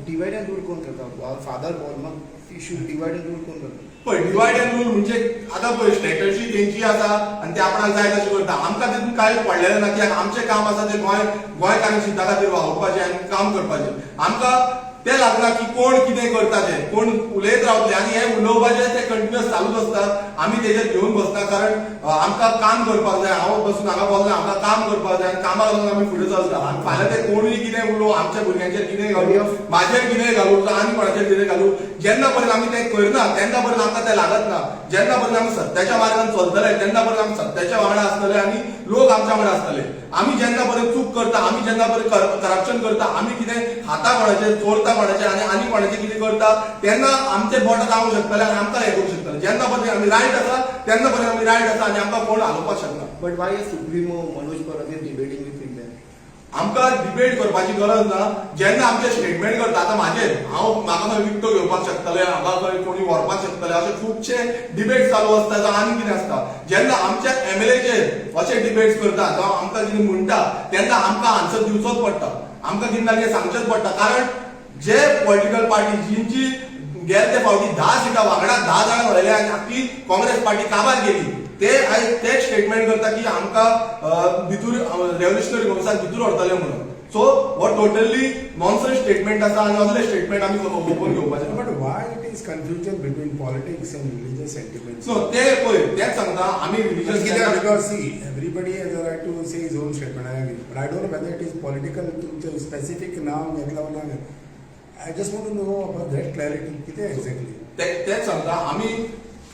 Divide and rule कोण करता? Father बोलमाक इशू डिवायड अँड रूल कोण करता? पळय, डिवायड अँड रूल म्हणजे आतां पळय, स्ट्रॅटजी तेंची आसा आनी ते आपणाक जाय तशें करता. आमकां तितून कांय पडलेलें ना, कित्याक आमचें काम आसा तें गोंय, गोंयकारांच्या हिता खातीर वावुरपाचें आनी काम करपाचें. आमकां तें लागना की कोण कितें करता तें. कोण उलयत रावतले आनी हें उलोवपाचें तें कंटिन्युअस चालूच आसता. आमी तेजेर घेवन बसना, कारण आमकां काम करपाक जाय. हांव बसून हांगा बसना, आमकां काम करपाक जाय आनी कामाक लागून आमी फुडें चलता. आनी फाल्यां ते कोणूय कितें उलोवं, आमच्या भुरग्यांचेर कितें घालूं, माझेर कितें घालूं जावं आनी कोणाचेर कितें घालूं, जेन्ना पर्यंत आमी तें करना तेन्ना पर्यंत आमकां तें लागत ना. जेन्ना पर्यंत आमी सत्याच्या मार्गान चलतले तेन्ना पर्यंत आमी सत्याच्या वांगडा आसतले आनी लोक आमच्या वांगडा आसतले. आमी जेन्ना पर्यंत चूक करता, आमी जेन्ना पर्यंत करप्शन करता, आमी कितें खाता कोणाचें, चोरता कोणाचें आनी आनी कोणाचें कितें करता, तेन्ना आमचे बोटां जावंक शकतले आनी आमकां हें करूंक शकतले. जेन्ना पर्यंत आमी रायट आसा तेन्ना पर्यंत आमी रायट आसा आनी आमकां कोण हालोवपाक शकना. But why Supremo Manoj Parab is debating with him? आमकां डिबेट करपाची गरज ना. जेन्ना आमचे स्टेटमेंट करता, आतां म्हाजेर हांव म्हाका खंय विकतो घेवपाक शकतले, म्हाका खंय कोणी व्हरपाक शकतले, अशे खुबशे डिबेट चालू आसता जावं आनी कितें आसता. जेन्ना आमच्या एमएलएचेर अशे डिबेट्स करता जावं आमकां कितें म्हणटा, तेन्ना आमकां आन्सर दिवचोच पडटा, आमकां कितें ना कितें सांगचेंच पडटा. कारण जे पॉलिटिकल पार्टी जिंची गेले ते फावटी 10 सिटां वांगडा 10 जाणां मेळयले आनी आख्खी काँग्रेस पार्टी काबार गेली, ते आयज तेच स्टेटमेंट करता की आमकां भितूर रेव्होल्युशनरी गोवन्साक भितूर व्हरतले म्हणून. सो हो टोटली नॉनसन्स स्टेटमेंट आसा आनी असले स्टेटमेंट आमी ओपन घेवपाचे ना. But why it is confusion between politics and religious sentiments? So ते पळय, तेच सांगता आमी रिलिजियस कित्याक, because see, everybody has a right to say his own statement, I agree. But I don't know whether it is political. तुमचें specific नाव घेतला ना. I just want to know about that clarity. कितें exactly? तेच सांगता, आमी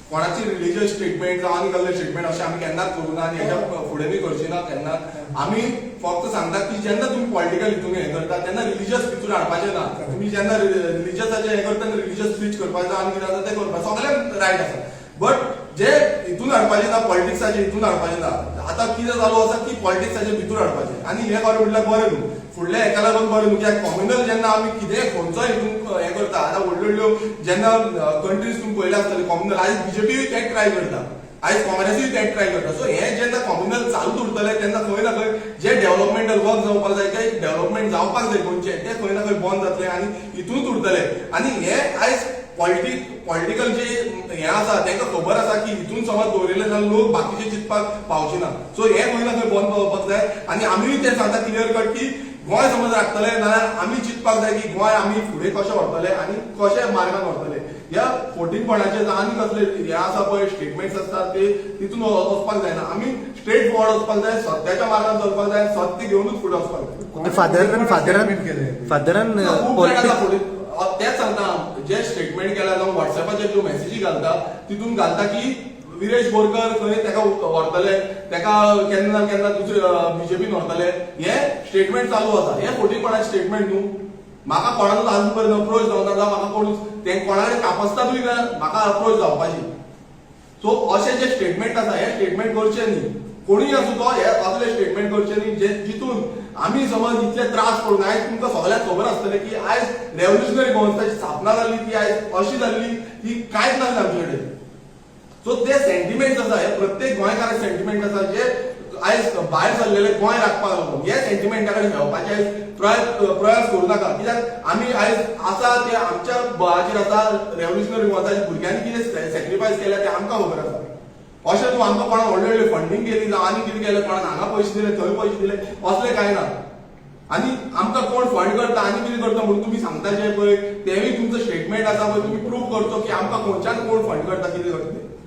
कोणाची religious statement जावं आनी कसले स्टेटमेंट अशें आमी केन्नाच करूं ना आनी हेच्या फुडें बी करची ना केन्ना. आमी फक्त सांगता की जेन्ना तुमी पॉलिटिकल हितून हें करता तेन्ना रिलिजियस भितून हाडपाचें ना. तुमी जेन्ना रिलिजियसाचें हें करता तेन्ना रिलिजियस स्विच करपाचें आनी कितें आसा तें करपाचें, सगळ्यांक रायट आसा. बट जे हितून हाडपाचें ना, पॉलिटिक्साचे हितून हाडपाचें ना. आतां कितें चालू आसा की पॉलिटिक्साचे भितूर हाडपाचें आनी हें खरें म्हटल्यार बरें न्हू, फुडल्या हेका लागून बरें न्हू, कित्याक कॉम्युनल जेन्ना आमी कितेंय खंयचोय हितून हें करता, आतां व्हडल्यो व्हडल्यो जेन्ना कंट्रीज तुमी पळयल्या आसतले कॉम्युनल, आयज बीजेपीय तेंच ट्राय करता, आयज काँग्रेसूय तेंच ट्राय करता. सो हें जेन्ना कॉम्युनल चालूच उरतलें तेन्ना खंय ना खंय जे डेव्हलपमेंटल वर्क जावपाक जाय, ते डेव्हलपमेंट जावपाक जाय गोंयचें, तें खंय ना खंय बंद जातलें आनी हितूनच उरतलें. आनी हे आयज पॉलिटिकल जे हें आसा, तांकां खबर आसा की हितून समज दवरिल्ले जाल्यार लोक बाकीचे चिंतपाक पावचे ना. सो हें खंय ना खंय बंद जावपाक जाय आनी आमीय तें सांगता क्लियर कट की गोंय समज राखतले नाल्यार आमी चिंतपाक जाय की गोंय आमी फुडें कशें व्हरतले आनी कशें मार्गान व्हरतले. ह्या फोटींगपणाचे आनी कसले हे आसा पळय स्टेटमेंट्स आसता, ते तितून वचपाक जायना. आमी स्ट्रेट फॉरवर्ड वचपाक जाय, सत्याच्या मार्गान चलपाक जाय, सत्य घेवनूच फुडें वचपाक जाय. फादरान फादरान Statement केलें. फादरान खूब जाण आतां पॉलिटिक्स फुडें तेच सांगता हांव, जे स्टेटमेंट केला जावं वॉट्सॅपाचेर ज्यो मॅसेजी घालता, तितून घालता की विरेश बोरकर खंय ताका व्हरतले, ताका केन्ना ना केन्ना दुसरे बीजेपीन व्हरतले, हे स्टेटमेंट चालू आसा. हे फोटीपणाचे स्टेटमेंट न्हू. म्हाका कोणाकूच अजून पर्यंत अप्रोच जावना, जावं म्हाका कोणूच ते कोणा कडेन कापस्तादूय ना म्हाका अप्रोच जावपाची. सो अशे जे स्टेटमेंट आसा, हे स्टेटमेंट करचे न्ही. कोणूय आसूं तो, हे असले स्टेटमेंट करचे न्ही, जे जितून आमी समज इतले त्रास पडून आयज तुमकां सगळ्यांक खबर आसतलें की आयज रेव्होल्युशनरी गोवन्साची स्थापना जाल्ली ती आयज अशी जाल्ली की कांयच नासलें आमचे कडेन. सो ते सेंटिमेंट्स आसा, हे प्रत्येक गोंयकाराक सेंटिमेंट आसा, जे आयज भायर सरलेले गोंय राखपाक लागून, हे सेंटिमेंटा कडेन खेळपाचे आयज प्रयास करूं नाका, कित्याक आमी आयज आसा ते आमच्या बळाचेर आसा. रेव्होल्युशनरी गोवन्साच्या भुरग्यांनी कितें सॅक्रिफायस केल्या ते आमकां खबर आसा. अशें तूं आमकां कोणाक व्हडले व्हडले फंडींग केली जावं आनी कितें केलें, कोणाक हांगा पयशे दिले, थंय पयशे दिले, असलें कांय ना. आनी आमकां कोण फंड करता आनी कितें करता म्हणून तुमी सांगता जे पळय, तेंय तुमचो स्टेटमेंट आसा पळय, तुमी प्रूव करचो की आमकां खंयच्यान कोण फंड करता, कितें करता ते.